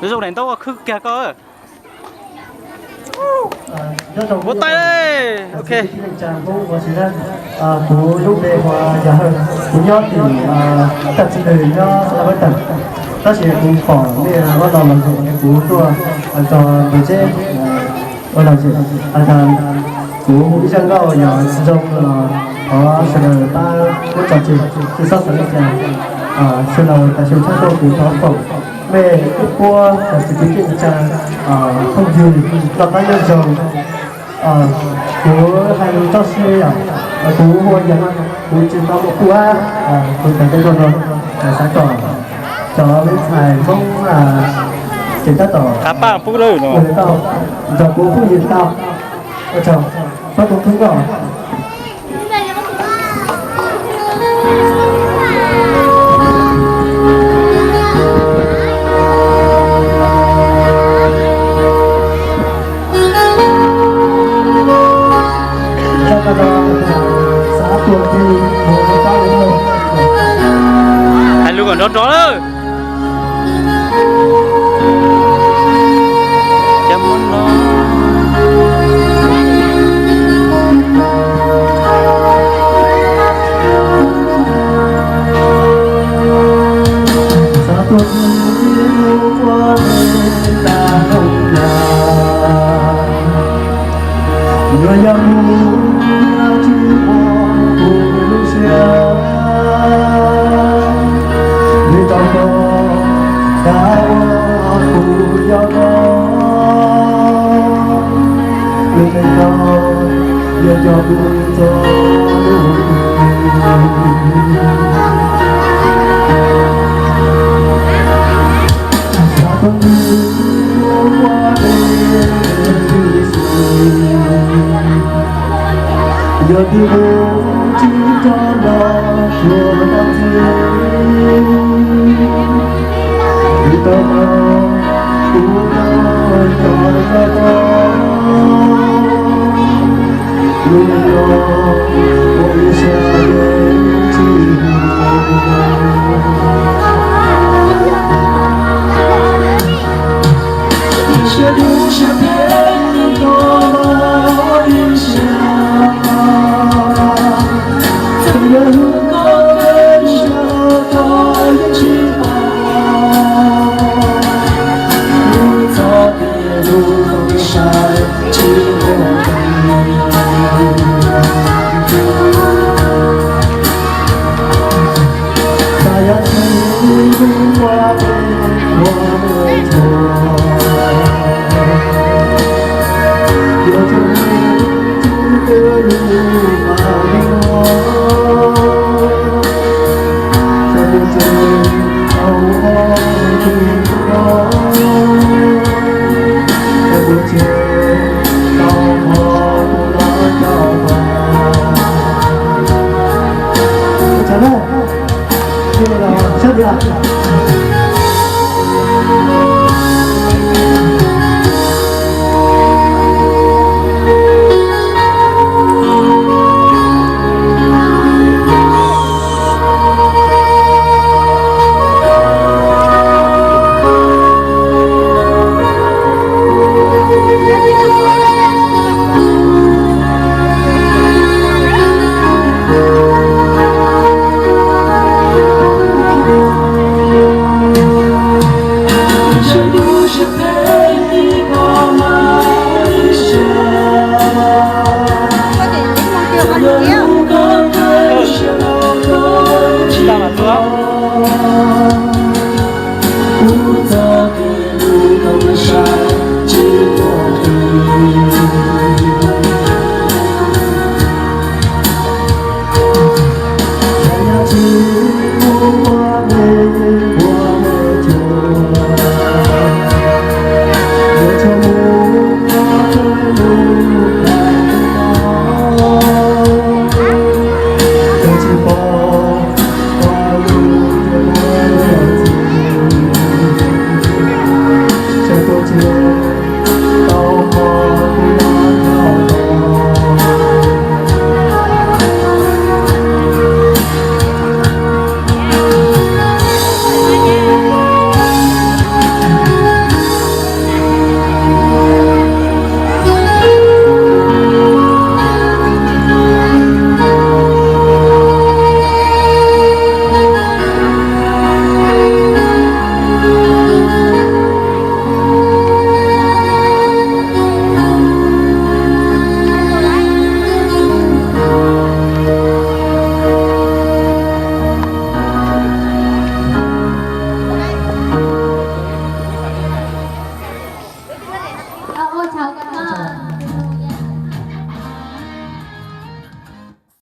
Zoo daim ntaub khwb kiag koj. Ua taig. Ok. Kuv lub npe hu ua Yaj Hawj, kuv nyob tim Taj Txi Nws nyob Xas Las Paj Tawm, tab sis kuv pom nej ua no los kuv tuaj tso npawg Zeb ua lom zem. Kuv hu ib zaj nkauj yog zoo los thov sawv daws pab muab tso tseg, tsis txhob xav li cas. Sawv daws tas su tshaj tuaj kuv thov foom mej ib puab txiv kwv tij neej tsa, phooj ywg noj qab nyob zoo. Kuv hais lus txoj sia yom, kuv hu ua Yaj, kuv tsis tau muaj kuj ab, kuv txhais tej no no, xav kom cov me ntxhais Hmoob ces tab tom ua tau nrog kuv phooj ywg tau. Ua tsaug, pab kuv khwb nkauj. Hais lus kom nrov nrov lawm. Nyuam yaus mus tsis pom kuv lub siab, nws tau koj kav ua kuv yog koj, nws tau koj yog cov kuv txoj lus. Yog twb mus tsis tau los tsuas los txij, twb tau los kuv tau cov yog koj, lub neej no ua ib siab yeej tsis hu.